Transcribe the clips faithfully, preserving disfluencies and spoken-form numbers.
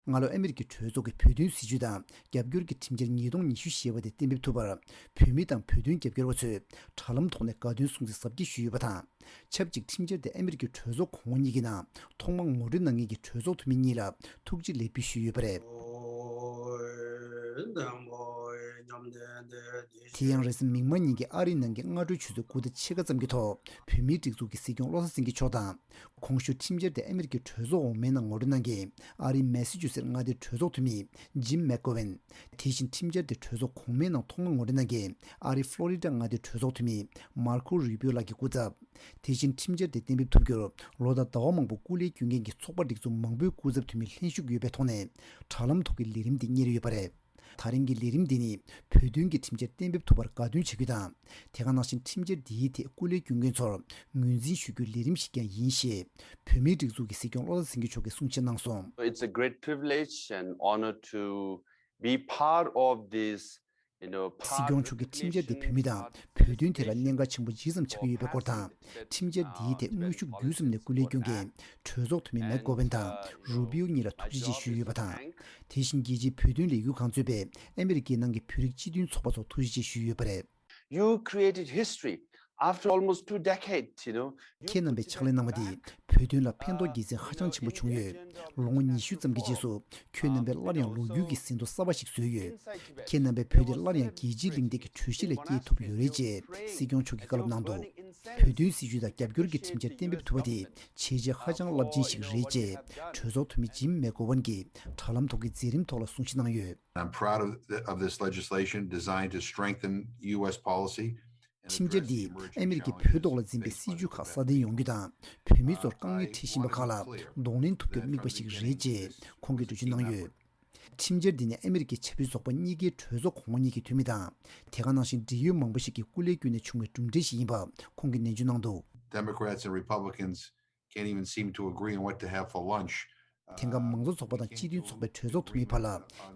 སྔ་ལོ་ཨ་མི་རི་ཀའི་གྲོས་ཚོགས་ཀྱི་བོད་དོན་སྲིད་བྱུས་དང་རྒྱབ་སྐྱོར་གྱི་ཁྲིམས་འཆར་ཉིས་སྟོང་ཉི་ཤུ་ཞེས་པ་དེ་གཏན་འབེབས་ཐུབ་པར། བོད་མི་དང་བོད་དོན་རྒྱབ་སྐྱོར་བ་ཚོས་དྲ་ལམ་ཐོག་ནས་དགའ་སྟོན་སྲུང་བརྩི་གཟབ་རྒྱས་ཞུས་ཡོད་པ་དང་། ཆབས་ཅིག་ཁྲིམས་འཆར་དེ་ཨ་མི་རི་ཀའི་གྲོས་ཚོགས་གོང་འོག་གཉིས་ཀྱི་ནང་ཐོག་མར་ངོ་སྤྲོད་གནང་མཁན་གྱི་གྲོས་ཚོགས་འཐུས་མི་གཉིས་ལ་ཐུགས་རྗེ་ལེགས་འབུལ་ཞུས་ཡོད་པ་རེད། དེ་ཡང་རེས་གཟའ་མིག་དམར་ཉིན་གྱི་ཨ་རིའི་ནང་གི་སྔ་དྲོའི་ཆུ་ཚོད་དགུ་དང་ཕྱེད་ཀ་ཙམ་གྱི་ཐོག་བོད་མིའི་སྒྲིག་འཛུགས་ཀྱི་སྲིད་སྐྱོང་བློ་བཟང་སེང་གེ་མཆོག་དང་། གོང་ཞུས་ཁྲིམས་འཆར་དེ་ཨ་མི་རི་ཀའི་གྲོས་ཚོགས་འོག་མའི་ནང་ངོ་སྤྲོད་གནང་མཁན་ཨ་རིའི་མེ་སི་ཅུ་སེ་མངའ་སྡེའི་གྲོས་ཚོགས་འཐུས་མི་ཇིམ་མེག་གོ་ཝེན། དེ་བཞིན་ཁྲིམས་འཆར་དེ་གྲོས་ཚོགས་གོང་མའི་ནང་ཐོག་མར་ངོ་སྤྲོད་གནང་མཁན་ཨ་རིའི་ཕློ་རི་ཌ་མངའ་སྡེའི་གྲོས་ཚོགས་འཐུས་མི་མར་ཁོ་རུ་པིའོ་ལགས་ཀྱི་སྐུ་ཚབ། དེ་བཞིན་ཁྲིམས་འཆར་དེ་གཏན་འབེབས་ཐུབ་རྒྱུར་ལོ་དང་ཟླ་བ་མང་པོ་སྐུ་ལས་བསྐྱོན་མཁན་གྱི་ཚོགས་པ་སྒྲིག་འཛུགས་མང་པོའི་སྐུ་ཚབ་འཐུས་མི་ལྷན་ཞུགས་ཡོད་པའི་ཐོག་ནས་དྲ་ལམ་ཐོག་གི་ལས་རིམ་འདི་གཉེར་ཡོད་པ་རེད། ད་རིང་གི་ལས་རིམ་འདི་ནི་བོད་དོན་གྱི་ཁྲིམས་འཆར་གཏན་འབེབས་ཐུབ་པར་དགའ་སྟོན་བྱ་རྒྱུ་དང་། དེ་ག་ནང་བཞིན་ཁྲིམས་འཆར་འདིའི་ཐད་སྐུ་ལས་བསྐྱོན་མཁན་ཚོར་ངོས་འཛིན་ཞུ་རྒྱུའི་ལས་རིམ་ཞིག་ཀྱང་ཡིན་ཞེས་བོད་མིའི་སྒྲིག་འཛུགས་ཀྱི་སྲིད་སྐྱོང་བློ་བཟང་སེང་གེ་མཆོག་གིས་གསུང་བཤད་གནང་སོང་། It's a great privilege and honor to be part of this, you know, part of the nation, part of the nation. སྲིད་སྐྱོང་མཆོག་གིས་ཁྲིམས་འཆར་འདི་བོད་མི་དང་བོད་དོན་ཐད་ལ་གནད་འགག་ཆེན་པོ་ཇི་ཙམ་ཆགས་ཀྱི་ཡོད་པའི་སྐོར་དང་། ཁྲིམས་འཆར་འདིའི་ཐད་དངོས་ཤུགས་བརྒྱུད་གསུམ་ནས་སྐུ་ལས་བསྐྱོན་མཁན་གྲོས་ཚོགས་འཐུས་མི་མེག་གོ་ཝེན་དང་རུ་པིའོ་གཉིས་ལ་ཐུགས་རྗེ་ཆེ་ཞུས་ཡོད་པ་དང་། དེ་བཞིན་རྒྱལ་སྤྱིའི་བོད་དོན་ལས་འགུལ་ཁང་གཙོས་པའི་ཨ་མི་རི་ཀའི་ནང་གི་བོད་རིགས་སྤྱི་མཐུན་ཚོགས་པ་ཚོར་ཐུགས་རྗེ་ཆེ་ཞུས་ཡོད་པ་རེད། You created history after almost two decades, you know. ཁྱེད་རྣམ་པས་ཕྱག་ལས་གནང་བ་འདིས་བོད་དོན་ལ་ཕན་ཐོགས་དགེ་མཚན་ཧ་ཅང་ཆེན་པོ་བྱུང་ཡོད། ལོ་ངོ་ཉི་ཤུ་ཙམ་གྱི་རྗེས་སུ་ཁྱོད་རྣམ་པས་སླར་ཡང་ལོ་རྒྱུས་ཀྱི་ཟིན་ཐོ་གསར་པ་ཞིག་བཟོས་ཡོད། ཁྱེད་རྣམ་པས་བོད་དེ་སླར་ཡང་རྒྱལ་སྤྱིའི་གླེང་སྟེགས་ཀྱི་གྲོས་གཞི་ལ་སྐྱེལ་ཐུབ་ཡོད་རེད་ཅེས་སྲིད་སྐྱོང་མཆོག་གིས་བཀའ་སློབ་གནང་འདུག་བོད་དོན་སྲིད་བྱུས་དང་རྒྱབ་སྐྱོར་གྱི་ཁྲིམས་འཆར་གཏན་འབེབས་ཐུབ་པ་དེ་བྱས་རྗེས་ཧ་ཅང་རླབས་ཆེན་ཞིག་རེད་ཅེས་གྲོས་ཚོགས་འཐུས་མི་ཇིམ་མེག་གོ་ཝན་གྱིས་དྲ་ལམ་ཐོག་གི་མཛད་རིམ་ཐོག་ལ་གསུང་བཤད་གནང་ཡོད། I'm proud of, the, of this legislation designed to strengthen U S policy. ཁྲིམས་འཆར་འདིས་ཨ་མི་རི་ཀས་བོད་ཐོག་ལ་འཛིན་པའི་སྲིད་བྱུས་ཁག་སྲ་བརྟན་ཡོང་རྒྱུ་དང་། བོད་མི་ཚོར་དཀའ་ངལ་འཕྲད་བཞིན་པ་ཁག་ལ་གདོང་ལེན་ཐུབ་རྒྱུར་དམིགས་པ་ཞིག་རེད་ཅེས་ཁོང་གིས་འགྲེལ་བརྗོད་གནང་ཡོད། ཁྲིམས་འཆར་འདི་ནི་ཨ་མི་རི་ཀའི་ཆབ་སྲིད་ཚོགས་པ་གཉིས་ཀའི་གྲོས་ཚོགས་གོང་འོག་གཉིས་ཀྱི་འཐུས་མི་དང་། དེ་ག་ནང་བཞིན་འབྲེལ་ཡོད་མང་པོ་ཞིག་གི་སྐུ་ལས་བསྐྱོན་ནས་བྱུང་བའི་གྲུབ་འབྲས་ཤིག་ཡིན་པ་ཁོང་གིས་ནན་བརྗོད་གནང་འདུག Democrats and Republicans can't even seem to agree on what to have for lunch. དེང་སྐབས་མང་གཙོ་ཚོགས་པ་དང་སྤྱི་མཐུན་ཚོགས་པའི་གྲོས་ཚོགས་འཐུས་མིའི་བར་ལ་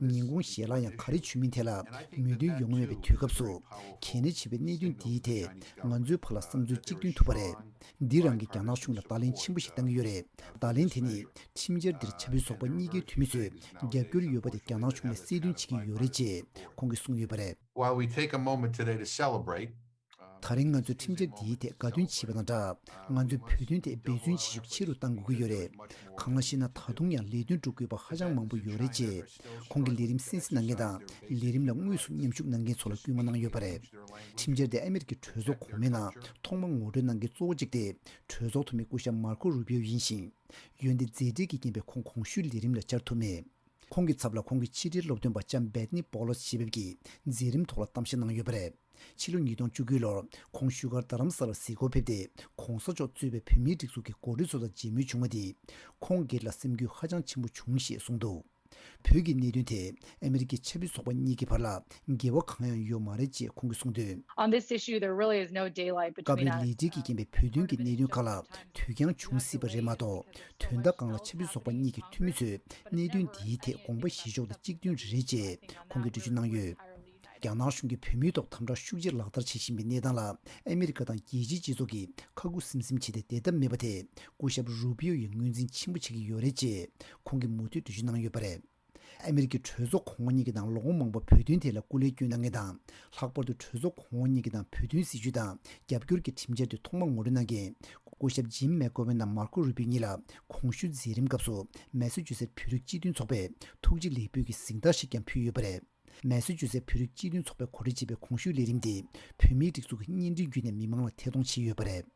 ཉིན་གུང་ཞལ་ལག་ཡང་ག་རེ་མཆོད་མིན་ཐད་ལ་མོས་མཐུན་ཡོང་མེད་པའི་དུས་སྐབས་སུ། གལ་གནད་ཆེ་བའི་གནད་དོན་འདིའི་ཐད་ང་ཚོའི་བར་ལ་བསམ་ཚུལ་གཅིག་མཐུན་ཐུབ་པ་རེད། འདི་རང་གིས་རྒྱ་ནག་གཞུང་ལ་བརྡ་ལན་ཆེན་པོ་ཞིག་བཏང་གི་ཡོད་རེད། བརྡ་ལན་དེ་ནི་ཁྲིམས་འཆར་འདིར་ཆབ་སྲིད་ཚོགས་པ་གཉིས་ཀའི་འཐུས་མི་ཚོས་རྒྱབ་སྐྱོར་ཡོད་པ་དེ་རྒྱ་ནག་གཞུང་ལ་གསལ་སྟོན་བྱེད་ཀྱི་ཡོད་རེད་ཅེས་ཁོང་གིས་གསུངས་ཡོད་པ་རེད། While we take a moment today to celebrate, ད་རིང་ང་ཚོས་ཁྲིམས་འཆར་འདིའི་ཐད་དགའ་སྟོན་བྱེད་པ་དང་སྦྲགས། ང་ཚོས་བོད་དོན་ཐད་འབད་བརྩོན་བྱེད་ཤུགས་ཆེ་རུ་གཏང་དགོས་ཀྱི་ཡོད་རེད། གང་ལགས་ཤེ་ན། ད་དུང་ཡང་ལས་དོན་སྒྲུབ་དགོས་པ་ཧ་ཅང་མང་པོ་ཡོད་རེད་ཅེས་ཁོང་གིས་ལས་རིམ་གསན་གཟིགས་གནང་མཁན་དང་ལས་རིམ་ལ་དངོས་སུ་མཉམ་ཞུགས་གནང་མཁན་ཚོ་ལ་སྐུལ་མ་གནང་ཡོད་པ་རེད། ཁྲིམས་འཆར་དེ་ཨ་མི་རི་ཀའི་གྲོས་ཚོགས་གོང་མའི་ནང་ཐོག་མར་ངོ་སྤྲོད་གནང་མཁན་གཙོ་བོ་གཅིག་དེ་གྲོས་ཚོགས་འཐུས་མི་སྐུ་ཞབས་མར་ཁོ་རུ་པིའོ་ཡིན་ཞིང་། འོན་ཏེ་མཛད་བྲེལ་གྱི་རྐྱེན་པས་ཁོང་གོང་ཞུས་ལས་རིམ་ལ་བཅར་ཐུབ་མེད། ཁོང་གི་ཚབ་ལ་ཁོང་གི་ཕྱི་དྲིལ་སློབ་སྟོན་པ་ལྕམ་བེད་ནི་པོ་ལོ་སི་ཞེ་བེབ་ཀྱིས་མཛད་རིམ་ཐོག་ལ་གཏམ་བཤད་གནང་ཡོད་པ་རེད། ཕྱི་ལོ་ཉིས་སྟོང་བཅུ་དགུ་ལོར་ཁོང་བཞུགས་སྒར་རྡ་རམ་ས་ལར་གཟིགས་སྐོར་ཕེབས་ཏེ། གོང་ས་མཆོག་གཙོས་པའི་བོད་མིའི་སྒྲིག་འཛུགས་ཀྱི་འགོ་ཁྲིད་ཚོ་དང་མཇལ་མོལ་བྱུང་བ་དེས་ཁོང་སྒེར་ལ་སེམས་འགུལ་ཧ་ཅང་ཆེན་པོ་བྱུང་ཞེས་གསུངས་འདུག་བོད་ཀྱི་གནད་དོན་དེ་ཨ་མི་རི་ཀའི་ཆབ་སྲིད་ཚོགས་པ་གཉིས་ཀྱི་བར་ལ་འགལ་བ་གང་ཡང་ཡོད་མ་རེད་ཅེས་ཁོང་གིས་གསུངས་དུས། On this issue, there really is no daylight between us. སྐབས་རེ་ལས་འབྲས་ཀྱི་རྐྱེན་པས་བོད་དོན་གྱི་གནད་དོན་ཁག་ལ་དུས་འགྱངས་འབྱུང་སྲིད་པ་རེད་མ་གཏོགས། དོན་དག་སྒང་ལ་ཆབ་སྲིད་ཚོགས་པ་གཉིས་ཀྱི་འཐུས་མི་ཚོས་གནད་དོན་འདིའི་ཐད་དགོངས་པ་བཞེས་ཕྱོགས་དེ་གཅིག་མཐུན་རེད་ཅེས་ཁོང་གིས་འགྲེལ་བརྗོད་གནང་ཡོད། རྒྱ་ནག་གཞུང་གིས་བོད་མིའི་ཐོག་དམ་དྲག་ཤུགས་ཆེ་ལག་བསྟར་བྱེད་བཞིན་པའི་གནས་སྟངས་ལ་ཨ་མི་རི་ཀ་དང་རྒྱལ་སྤྱིའི་སྤྱི་ཚོགས་ཀྱིས་ཁ་ཁུ་སིམ་སིམ་བྱས་ཏེ་བསྡད་ཐབས་མེད་པ་དེ་སྐུ་ཞབས་རུ་པིའོ་ཡིས་ངོས་འཛིན་ཆེན་པོ་བྱེད་ཀྱི་ཡོད་རེད་ཅེས་ཁོང་གིས་མུ་མཐུད་འགྲེལ་བརྗོད་གནང་ཡོད་པ་རེད། ཨ་མི་རི་ཀའི་གྲོས་ཚོགས་གོང་འོག་གཉིས་ཀྱི་ནང་ལོ་ངོ་མང་པོ་བོད་དོན་ཐད་ལ་སྐུ་ལས་བསྐྱོན་གནང་མཁན་དང་། ལྷག་པར་དུ་གྲོས་ཚོགས་གོང་འོག་གཉིས་ཀྱི་ནང་བོད་དོན་སྲིད་བྱུས་དང་རྒྱབ་སྐྱོར་གྱི་ཁྲིམས་འཆར་དེ་ཐོག་མར་ངོ་སྤྲོད་གནང་མཁན་སྐུ་ཞབས་ཇིམ་མེག་གོ་ཝེན་དང་མར་ཁོ་རུ་པིའོ་གཉིས་ལ་གོང་ཞུས་མཛད་རིམ་སྐབས་སུ་མེ་སཱ་ཅུ་སེ་བོད་རིགས་སྤྱི་མཐུན་ཚོགས་པས་ཐུགས་རྗེ་ལེགས་འབུལ་གྱི་གཟེངས་རྟགས་ཤིག་ཀྱང་ཕུལ་ཡོད་པ་རེད། མེ་སཱ་ཅུ་སེ་བོད་རིགས་སྤྱི་མཐུན་ཚོགས་པས་གོ་སྒྲིག་བྱས་པའི་གོང་ཞུས་ལས་རིམ་དེ་བོད་མིའི་སྒྲིག་འཛུགས་ཀྱི་བརྙན་འཕྲིན་བརྒྱུད་ནས་མི་མང་ལ་ཐད་གཏོང་བྱས་ཡོད་པ་རེད།